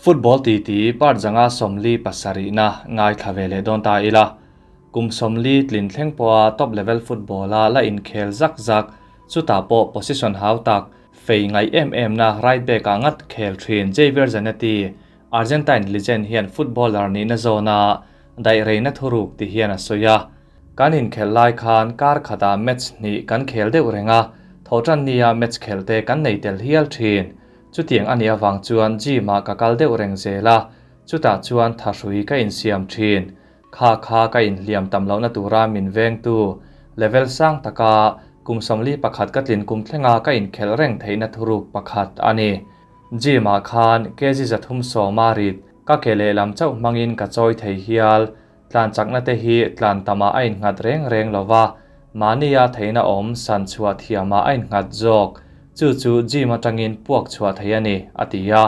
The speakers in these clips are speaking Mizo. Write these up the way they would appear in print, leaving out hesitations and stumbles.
Football titi part 57na ngaithla ve leh dawn ta ila. Kum 40 tlin thleng pawha top level football-a la inkhel zak zak, chutah pawh position hau tak, fei ngaih em emna right back-ah ngat khel thin Javier Zanetti, Argentine legend hian footballer nihna zawna daih reina thuruk ti hian a sawi a. Kan inkhelh lai khan kar khatah match hnih kan khel deuh reng a, thawhtannia match khelhte kan nei tel hial thin. Chutiang a nih avang chuan gym-ah ka kal deuh reng zel a, chutah chuan thahrui ka insiam thin. Kha kha ka inhliam tam lohna tura min vengtu level sang taka kum 41 ka tlin kum thlenga ka inkhelh reng theihna thuruk pakhat a ni. Gym-ah khan kg 310 a rit ka ke lehlam chauh hmangin ka chawi thei hial. Tlan chakna te hi tlan tamah a innghat reng reng lo va, mahnia theihna awm san chhuah thiamah a innghat zawk. Chu chu gym atangin puak chhuah thei a ni, a ti a.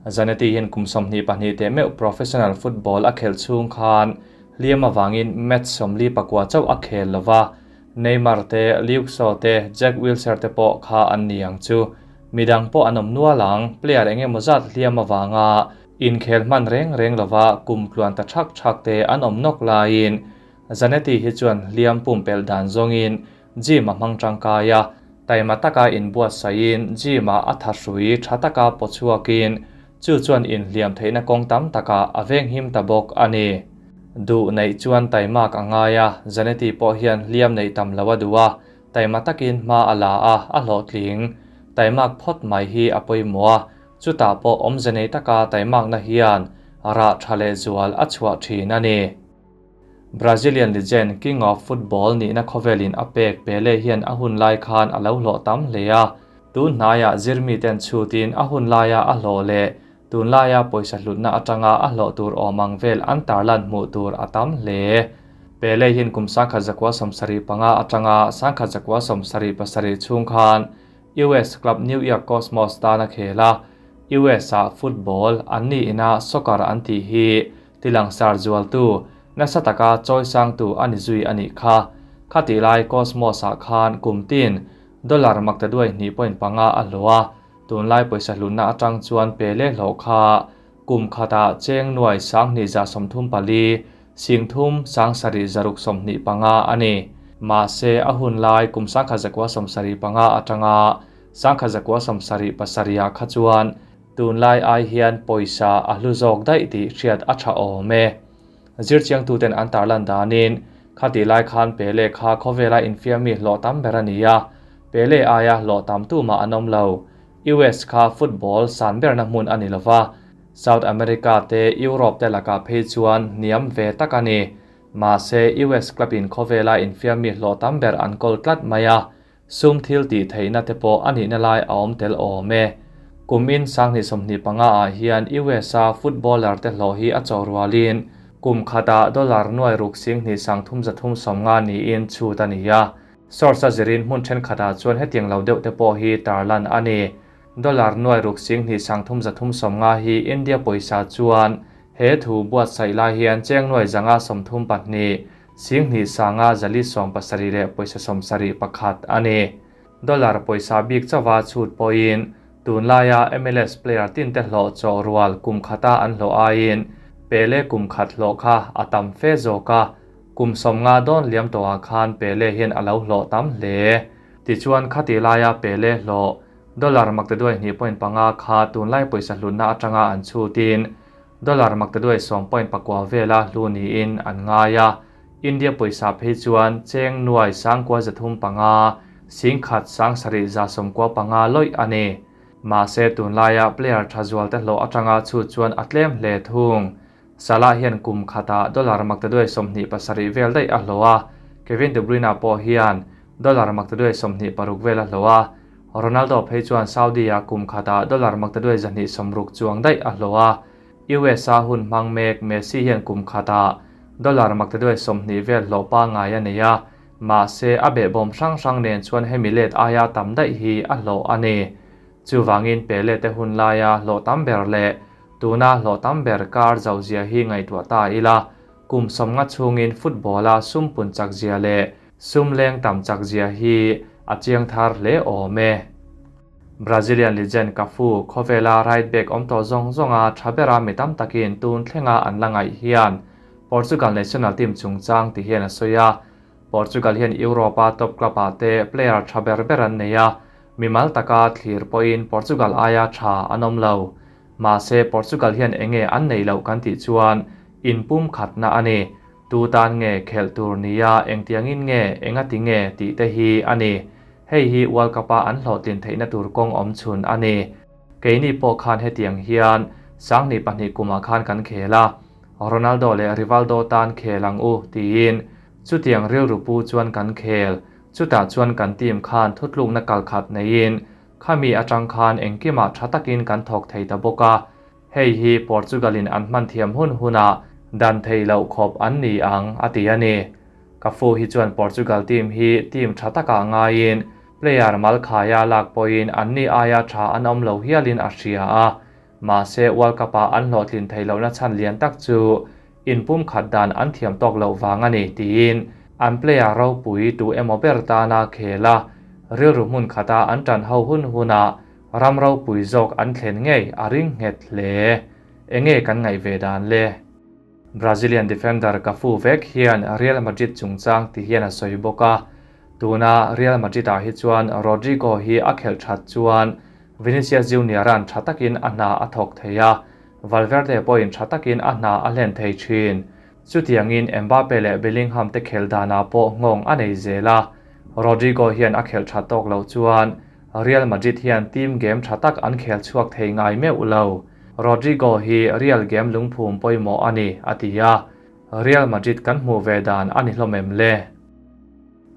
Zanetti hian kum 22 teh meuh professional football a khelh chhung khan hliam avangin match 49 chauh a khel lo va, Neymar te, Luke Shaw te, Jack Wilshere te pawh kha an ni ang chu. Midang pawh an awm nual ang, player eng emaw zat hliam avanga inkhel hman reng reng lova kum tluan ta thak thak te an awm nawk laiin Zanetti hi chuan hliam pumpelh dan zawngin gym a hmang tangkai a, taima taka inbuatsahin gym-ah a thahrui tha taka pawchhuakin chu chuan inhliam theihna kawng tam takah a venghim ta bawk a ni. Duh neih chuan taimak a ngai a, Zanetti pawh hian hliam neih tam lo a duh a, taima takin hma a la a, a hlawhtling. Taimak phawt mai hi a pawimawh a, chutah pawh awmze nei taka taimakna hian rah tha leh zual a chhuah thin a ni. Brazilian legend King of Football nihna khawvelin a pek Pele hian a hun lai khan a lo hlawh tam hle a, tun hnaiah zirmiten chhutin a hun laia a hlawh leh tun laia pawisa hlutna atanga a hlawh tur awm ang vel an tarlan hmuh tur a tam hle. Pele hian kum 1975 atanga 1977 chhung khan US club New York Cosmos tan a khel a, US-ah football an ni ina soccer an tih hi tilangsar zualtu nasa taka chawisangtu a ni zui a nih kha. Khati lai Cosmos-ah khan kum tin dollar 2.5 a hlawh a, tun lai pawisa hlutna atang chuan Pele hlawh kha kum khatah cheng nuai 2,134 sing thum sang sarih zaruk 25 a ni. Mahse a hun lai kum 1975 atanga 1977 kha chuan tun lai ai hian pawisa a hlu zawk daih tih hriat a tha awm e. Zirchiang tuten an tarlan danin khati lai khan Pele kha khawvela infiammi hlawh tam ber a ni a, Pele aia hlawh tam tu mah an awm lo. US kha football san berna hmun a ni lova, South America te Europe te lakah phei chuan hniam ve tak a ni. Mahse US club in khawvela infiammi hlawh tam ber an kawl tlat mai a, sum thil tih theihna te pawh a nihna lai a awm tel awm e. Kumin 2025 ah hian US-a footballer te hlawh hi a chaw rualin kum khatah dollar nuai ruk sing hnih sang thum za thum 50 niin chhut a ni a. Source a zirin hmun thenkhatah chuan hetiang lo deuh te pawh hi tarlan a ni. Dollar nuai ruk sing hnih sang thum za thum 50 hi India pawisa chuan he thu buatsaih lai hian cheng nuai 132 sing hnih sanga zali 70 leh pawisa 71 a ni. Dollar pawisa bik chawa chhut pawhin tun laia MLS player tin te hlawh chaw rual kum khata an hlawh aiin Pele kum khat hlawh kha a tam fe zawk a, kum 50 dawn liam tawhah khan Pele hian a lo hlawh tam hle. Tichuan khati laia Pele hlawh dollar 2.5 kha tun lai pawisa hlutna atanga an chhutin dollar 2.10 vela hlu niin an ngai a. India pawisa phei chuan cheng nuai 9,305 sing khat sang sarih za 95 lawih a ni. Mahse tun laia player tha zual te hlawh atanga chhut chuan a tlem hle thung. Salah hian kum khatah dollar 227 vel daih a hlawh a, Kevin De Bruyne pawh hian dollar 226 vel a hlawh a, Ronaldo phei chuan Saudi-a kum khatah dollar 260 chuang daih a hlawh a, USA hun hmang mek Messi hian kum khatah dollar 220 vel hlawh pa ngai a nei a, mahse a behbawm hrang hrang nen chuan hemi let aia tam daih hi a hlawh a ni. Chuwangin Pele te hun laia hlawh tam ber leh tuna hlawh tam ber kar zau zia hi ngaihtuah ta ila, kum 50 chhungin football-a sum pun chak zia leh sum leng tam chak zia hi a chiang thar hle awm e. Brazilian legend Cafu khawvela right back awm tawh zawng zawnga tha bera mi tam takin tun thlenga an la ngaih hian Portugal national team chungchang ti hian a sawi a. Portugal hian Europe-a top club-ah te player tha ber ber an nei a, mimal taka thlir pawhin Portugal aia tha an awm lo. Mahse Portugal hian enge an neih loh kan tih chuan inpum khatna a ni. Tu tan nge khelh tur nia engtiangin nge engati nge tih te hi a ni. Hei hi World Cup-a an hlawhtlin theihna tur kawng awm chhun a ni. Keini pawh khan hetiang hian 2002 kumah khan kan khel a, Ronaldo leh Rivaldo tan khel ang u tiin chutiang rilru pu chuan kan khel. Chutah chuan kan team khan thutlukna kalkhat neiin khami atang khan engkimah tha takin kan thawk thei ta bawk a. Hei hi Portugal-in an hman thiam hun hunah dan thei loh khawp an ni ang, a ti a ni. Cafu hi chuan Portugal team hi team tha takah ngaiin player mal khaia lak pawhin anni aia tha an awm lo hialin a hria a. Mahse World Cup-ah an hlawhtlin theih lohna chhan lian tak chu inpum khat dan an thiam tawk loh vang a ni tiin an player ropui tu emaw ber tana khel a, rilru hmun khata an tan ho hun hunah Ram ropui zawk an thlen ngei a ring nghet hle. Enge kan ngaih ve dan le? Brazilian defender Cafu vek hian Real Madrid chungchang ti hian a sawi bawk a. Tuna Real Madrid ah hi chuan Rodrygo hi a khelh that chuan Vinicius Junior-a'n tha takin a hna a thawk thei a, Valverde pawhin tha takin a hna a hlen thei thin. Chutiangin Mbappe leh Bellingham te khelh danah pawh nghawng a nei zel a, Rodrygo hian a khelh that tawk loh chuan Real Madrid hian team game tha tak an khel chhuak thei ngai meuh lo. Rodrygo hi Real game lungphum pawimawh a ni, a ti a. Real Madrid kan hmuh ve dan a ni hlawm em le?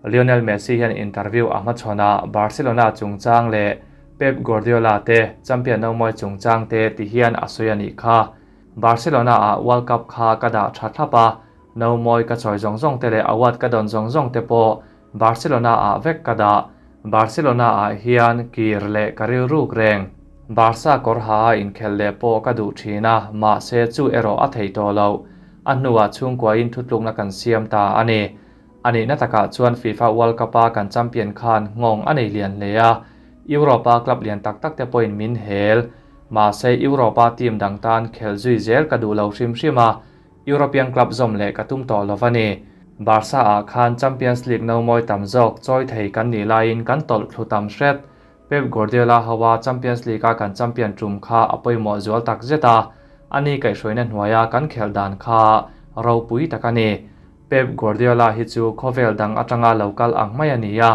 Lionel Messi hian interview a hmachhawn a, Barcelona chungchang leh Pep Guardiola te champion nomawi chungchang te ti hian a sawi a nih kha. Barcelona ah World Cup kha ka dah tha thlap a, nomawi ka chawi zawng zawng te leh award ka dawn zawng zawng te pawh Barcelona ah vek ka dah. Barcelona ah hian kir leh ka rilruk reng. Barca kawr ha a inkhelh leh pawh ka duh thin a, mahse chu erawh a thei tawh lo. A hnuah chhungkuain thutlukna kan siam ta a ni. A nihna takah chuan FIFA World Cup a kan champion khan nghawng a nei lian hle a, Europe a club lian tak tak te pawhin min hel. Mahse Europe a team dang tan khelh zui zel ka duh lo hrim hrim a, European club zawm leh ka tum tawh lo a ni. Barca ah khan Champions League no mawi tam zawk chawi thei kan nih laiin kan tawlh thlu tam hret. Pep Guardiola hoa Champions League a kan champion tum kha a pawimawh zual tak zet a, ani kaihhruaina hnuaia kan khelh dan kha ropui tak a ni. Pep Guardiola hi chu khawvel dang atanga lo kal ang mai a ni a,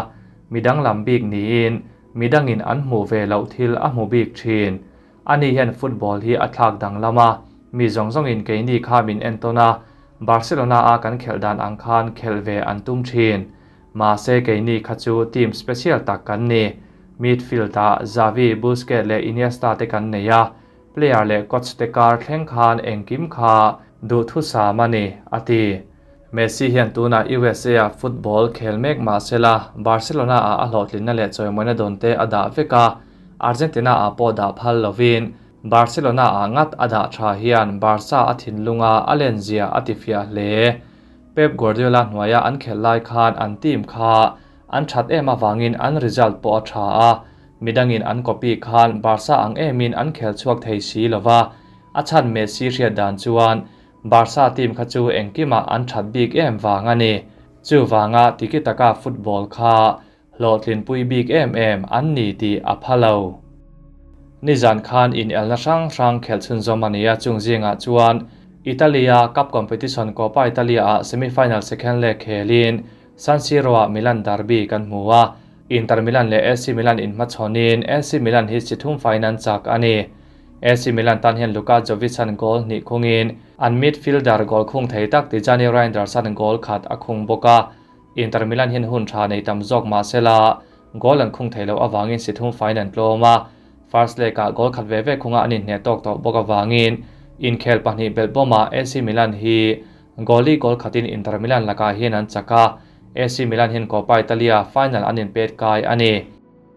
midang lam bik niin midangin an hmuh ve loh thil a hmu bik thin. Ani hian football hi a thlak danglam a, mi zawng zawngin keini kha min entawn a, Barcelona a kan khelh dan ang khan khelh ve an tum thin. Mahse keini kha chu team special tak kan ni. Midfield ah Xavi, Busquets leh Iniesta te kan nei a, player leh coach te kar thleng khan engkim kha duhthusam a ni, a ti. Messi hian tunah USA ah football khel mek mahsela Barcelona ah a hlawhtlinna leh chawimawina dawn te a dah vek a, Argentina ah pawh dah phal lovin Barcelona ah ngat a dah tha hian Barca a thinlunga a lenzia a tifiah hle. Pep Guardiola hnuaia an khelh lai khan an team kha an that em avangin an result pawh a tha a, midangin an copy khan Barca ang emin an khel chhuak thei si lova, a chhan Messi hriat dan chuan Barca team kha chu engkimah an that bik em vang a ni. Chuvanga tiki taka football kha hlawhtlinpui bik em em an ni tih a pha lo. Nizan khan inelna hrang hrang khelh chhunzawm a ni a, chung zingah chuan Italy-a Cup competition Coppa Italia-ah semi-final second leg khelin San Siro-ah Milan derby kan hmu a, Inter Milan leh AC Milan inhmachhawnin AC Milan hi chithum faiin an chak a ni. AC Milan tan hian Luka Jovic-a'n goal hnih khungin an midfielder goal khung thei tak Tijjani Reijnders-a'n goal khat a khung bawk a. Inter Milan hian hun tha nei tam zawk mahsela goal an khung thei loh avangin sithum faiin an tlawm a. First leg-ah goal khat ve ve khunga an inhneh tawk tawh bawk avangin inkhel pahnih belh bawmah AC Milan hi goalie goal khatin Inter Milan lakah hian an chak a. AC Milan hian Coppa Italia final an inpet kai a ni.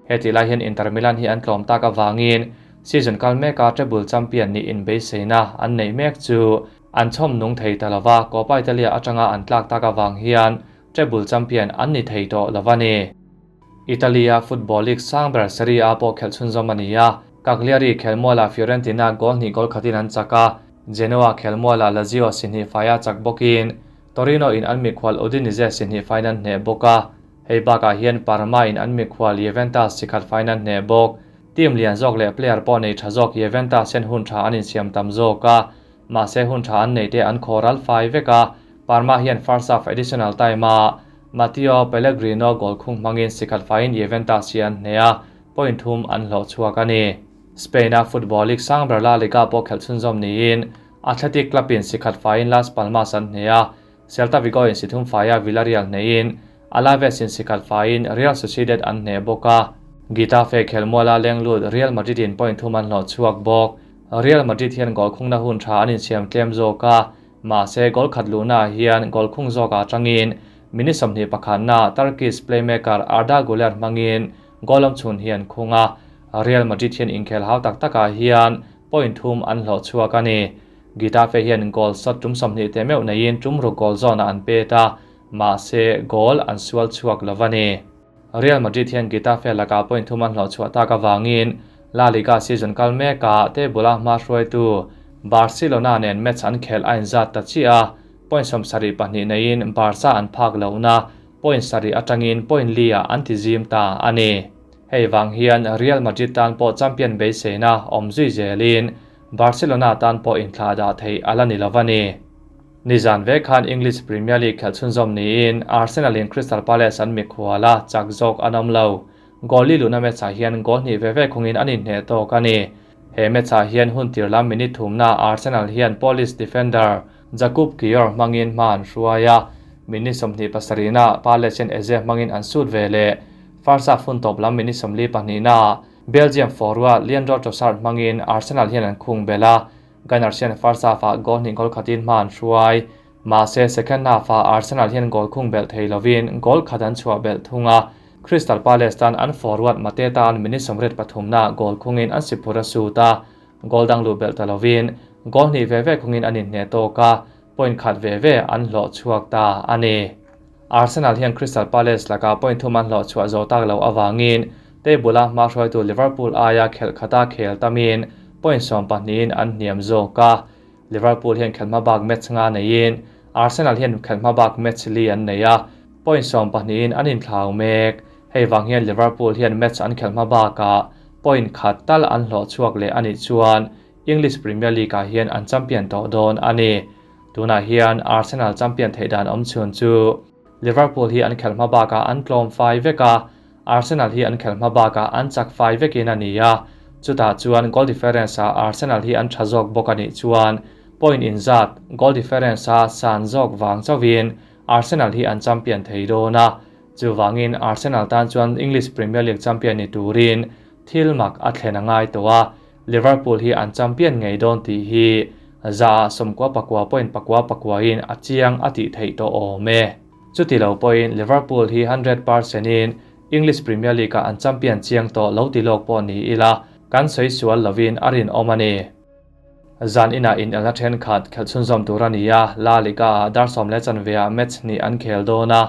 Hetih lai hian Inter Milan hi an tlawm tak avangin season kal meka treble champion nih inbeiseina an neih mek chu an chhawm nung thei ta lova, Coppa Italia atanga an tlak tak avang hian treble champion an ni thei tawh lo a ni. Italy-a football league sang ber Serie A pawh khelh chhunzawm a ni a, Cagliari khelmualah Fiorentina goal hnih goal khatin an chak a, Genoa khelmualah Lazio si hnih faia chak bawkin Torino in an mikhual Udinese si hnih fain an hneh bawk a, hei bakah hian Parma in an mikhual Juventus si khat fain an hneh bawk. Team lian zawk leh player pawh nei tha zawk Juventus hian hun tha an insiam tam zawk a, mahse hun tha an neih te an khaw ral fai vek a, Parma hian first half additional time a Matteo Pellegrino goal khung hmangin si khat faiin Juventus hi an hneh a, point thum an hlawh chhuak a ni. Spain a football league sang ber La Liga pawh khelh chhunzawm niin Athletic Club in si khat faiin Las Palmas an hneh a, Celta Vigo in si thum faia Villarreal hnehin Alaves in si khat faiin Real Sociedad an hneh bawk a. Getafe khelmuala lenglut Real Madrid in point thum an hlawh chhuak bawk. Real Madrid hian goal khungna hun tha an insiam tlem zawk a, mahse goal khat luhnaah hian goal khung zawkah atangin minute 21na Turkish playmaker Arda Guler hmangin goal awm chhun hi an khung a. Real Madrid hian inkhel hau tak takah hian point thum an hlawh chhuak a ni. Getafe hian goal shot tum 20 te meuh neiin tum ruk goal zawnah an pet a, mahse goal an sual chhuak lo a ni. Real Madrid hian Getafe lakah point thum an hlawh chhuah tak avangin La Liga season kal mekah table-a hma hruaitu Barcelona nen match an khelh a inzat ta chiah a, point 72 neiin Barca an phak lohna point 7 atangin point li ah an ti zim ta a ni. Hei vang hian Real Madrid tan pawh champion beiseina awm zui zelin Barcelona tan pawh inthlah dah theih a la ni lo a ni. Nizan ve khan English Premier League khelh chhunzawm niin Arsenal in Crystal Palace an mikhual a, chak zawk an awm lo. Goal li luhna match ah hian goal hnih ve ve khungin an inhneh tawk a ni. He match ah hian hun tir lam minute thumna Arsenal hian Polish defender Jakub Kiwior hmangin hma an hruai a, minute 27na Palace hian Eze hmangin an sut ve leh. First half hun tawp lam minute 42na Belgium forward Leandro Trossard hmangin Arsenal hian an khung bel a, Gunners hian first half ah goal hnih goal khatin hma an hruai. Mahse second half ah Arsenal hian goal khung belh thei lovin goal khat an chhuah belh thung a, Crystal Palace tan an forward Mateta an minute 83na goal khungin an si phur a sut a, goal dang lu belh ta lovin goal hnih ve ve khungin an inhneh tawk a, point khat ve ve an hlawh chhuak ta a ni. Arsenal hian Crystal Palace lakah point thum an hlawh chhuah zo tak lo awangin table-a hma hruaitu Liverpool aia khelh khata khel tamin point 12 in an hniam zawk a. Liverpool hian khelhma bak match nga neiin Arsenal hian khelhma bak match li an nei a, point 12 in an inthlau mek. Hei wang hian Liverpool hian match an khelhma bakah point khat tal an hlawh chhuak leh anih chuan English Premier League ah hian an champion tawh dawn a ni. Tunah hian Arsenal champion theih dan awm chhun chu Liverpool hi an khelhma bakah an tlawm fai vek a, Arsenal hi an khelhma bakah an chak fai vekin a ni a, chutah chuan goal difference ah Arsenal hi an tha zawk bawk anih chuan point inzat goal difference a san zawk wang chawin Arsenal hi an champion thei dawn a, chuwangin Arsenal tan chuan English Premier League champion ni turin thil mak a thlen a ngai tawh a, Liverpool hi an champion ngei dawn tih hi za 99.9 in a chiang a tih theih tawh awm e. Chuti lo pawhin Liverpool hi 100% in English Premier League ah an champion chiang tawh lo ti lawk pawh ni ila kan sawi sual lovin a rin awm a ni. Zan ina in elna then khat khelh chhunzawm tur a ni a, La Liga ah dar 10:15 ah match hnih an khel dawn a,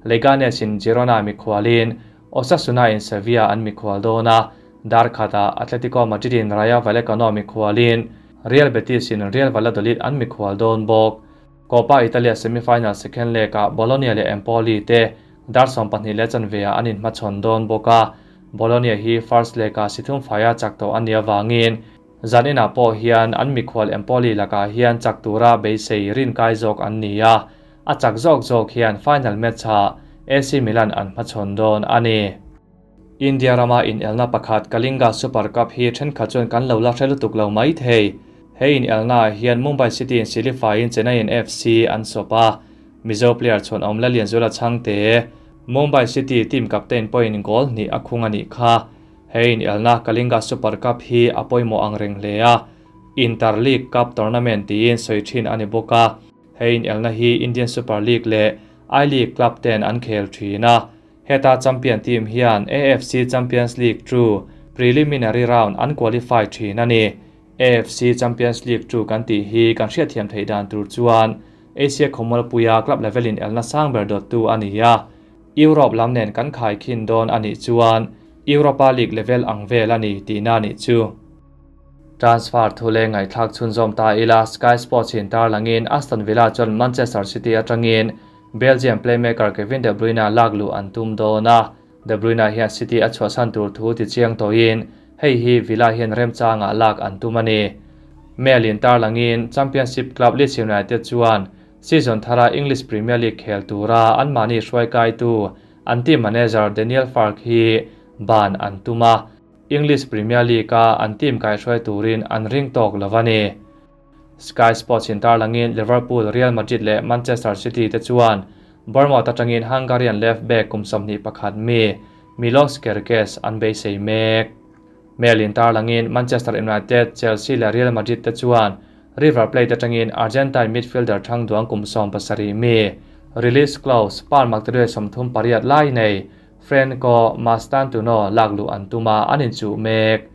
Leganes in Girona mikhualin Osasuna in Sevilla an mikhual dawn a, dar khatah Atletico Madrid in Rayo Vallecano mikhualin Real Betis in Real Valladolid an mikhual dawn bawk. Coppa Italia semifinal second leg ah Bologna leh Empoli te dar 12:15 ah an inhmachhawn dawn bawk a, Bologna hi first leg ah si thum faia chak tawh an nia wangin zan inah pawh hian an mikhual Empoli lakah hian chak tura beisei rin kai zawk an ni a, a chak zawk zawk hian final match ah AC Milan an hmachhawn dawn a ni. India rama in elna pakhat Kalinga Super Cup hi thenkhat chuan kan lo la hre lutuk lo mai thei. Hei in elna hian Mumbai City in silifai in Chennai in FC an sawp a, Mizo player chuan awm la lian zula changte Mumbai City team captain pawhin goal hnih a khung anih kha. Hei in elna Kalinga Super Cup hi a pawimawh ang reng hle a, Inter League Cup tournament tiin sawi thin ani bawk a. Hei in elna hi Indian Super League leh I League club ten an khel thin a, heta champion team hian AFC Champions League 2 preliminary round an qualify thin a ni. AFC Champions League 2 kan tih hi kan hriat thiam theih dan tur chuan Asia Khawmualpuia club level in elna sang ber dawt tu a ni a. Europe lam nen kan khaikhin dawn a nih chuan Europa League level ang vel a ni tihna a nih chu. Transfer thu leng ngaihthlak chhunzawm ta ila, Sky Sports in tarlangin Aston Villa chuan Manchester City atangin Belgium playmaker Kevin De Bruyne lak luh an tum dawn a. De Bruyne hian City a chhuahsan tur thu tichiang tawhin hei hi Villa hian remchangah lak an tum a ni. Mail in tarlangin Championship club Leeds United chuan season thara English Premier League khel tura anmahni hruaikaitu an team manager Daniel Farke hi ban an tum a. English Premier League-a an team kaihruai turin an ring tawk lo a ni. Sky Sports in tarlangin Liverpool, Real Madrid leh Manchester City te chuan Bournemouth atangin Hungarian left back kum 21 mi Milos Kerkez an beisei mek. Mail in tarlangin Manchester United, Chelsea leh Real Madrid te chuan River Plate atangin Argentine midfielder thangduang kum 17 mi release clause pound maktaduai 38 lai nei Franco Mastantuono lakluh an tum a, an inchuh mek.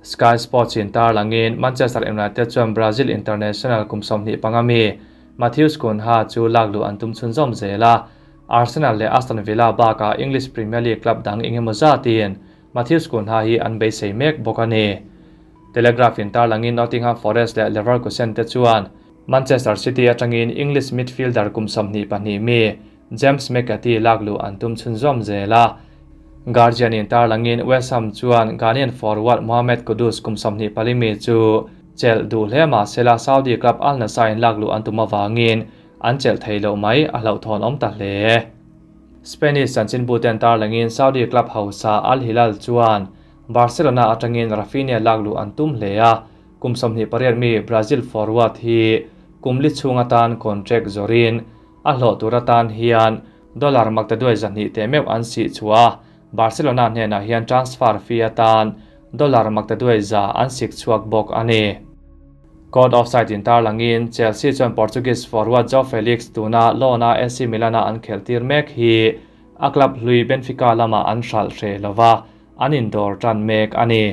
Sky Sports in tarlangin Manchester United chuan Brazil international kum 25 mi Matheus Cunha chu lakluh an tum chhunzawm zel a. Arsenal leh Aston Villa bakah English Premier League club dang engemaw zatin Matheus Cunha hi an beisei mek bawk a ni. Telegraph in tarlangin Nottingham Forest leh Leverkusen te chuan Manchester City atangin English midfielder kum 22 mi James McAtee lakluh an tum chhunzawm zel a. Guardian in tarlangin West Ham chuan Ghanaian forward Mohamed Kudus kum 24 mi chu chelh duh hle mahsela Saudi club Al Nassr in lakluh an tum avangin an chelh thei loh mai a hlauhthawn awm ta hle. Spanish chanchinbu ten tarlangin Saudi club hausa Al Hilal chuan Barcelona atangin Raphinha lakluh an tum hle a, kum 28 mi Brazil forward hi kum li chhung atan contract zawrin a hlawh tur atan hian dollar maktaduai 200 te meuh an sih chhuah a, Barcelona hnenah hian transfer fee atan dollar maktaduai 100 an sik chhuak bawk a ni. Caught offside in tarlangin Chelsea chuan Portuguese forward Joao Felix tuna loan-a AC Milan-a an khelhtir mek hi a club hlui Benfica lama an hralh hreh lova an indawr tan mek a ni.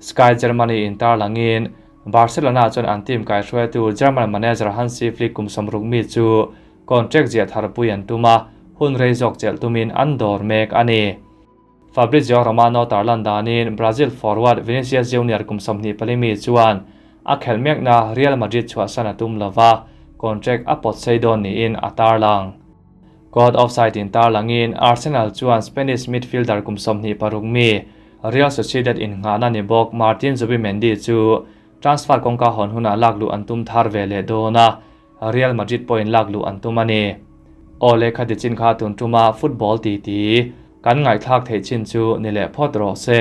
Sky Germany in tarlangin Barcelona chuan an team kaihruaitu German manager Hansi Flick kum 60 mi chu contract ziah tharpui an tum a, hun rei zawk chelh tumin an dawr mek a ni. Fabrizio Romano tarlan danin Brazil forward Vinicius Junior kum 24 mi chuan a khelh mekna Real Madrid chhuahsan a tum lova, contract a pawt sei dawn niin a tarlang. Caught offside in tarlangin Arsenal chuan Spanish midfielder kum 26 mi Real Sociedad in nghahna ni bawk Martin Zubimendi chu transfer kawngka hawn hunah lakluh an tum thar ve leh dawn a, Real Madrid pawhin lakluh an tum a ni. Aw lehkha ti chin kha tun tuma football ti ti kan ngaihthlak theih chin chu ni leh phawt rawh se.